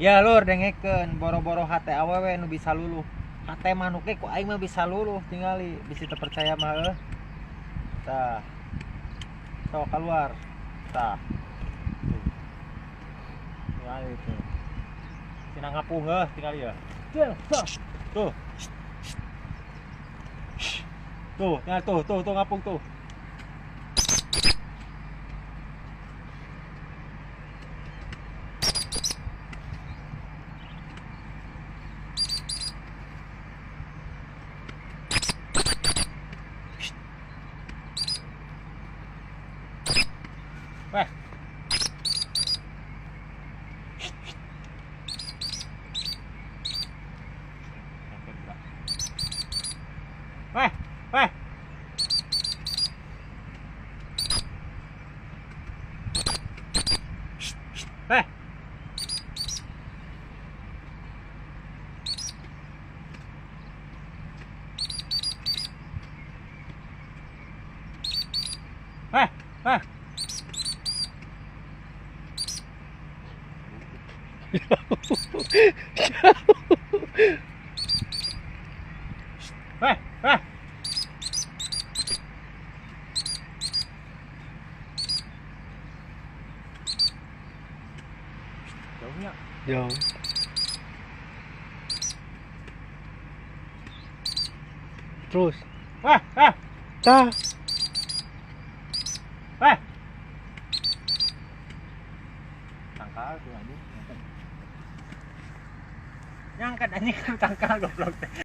Ya lur dengekeun boro-boro hate awewe nu bisa luluh. Hate manuk ge ku aing mah bisa luluh tingali, bisi teu percaya mah heuh. Tah. Sok keluar. Tah. Tuh. Tingali tuh. Cenah ngapung heuh tingali ya. Tuh, tuh. Tuh. Tuh, tinggal tuh, tuh, tuh ngapung tuh. Weh. Weh, weh. Weh. Weh, weh. Weh, weh. Jauhnya. Jauh. Terus. Weh, weh. Tah. Weh. Tangkal tuh anjing. Nyangkat anjing tangkal goblok teh.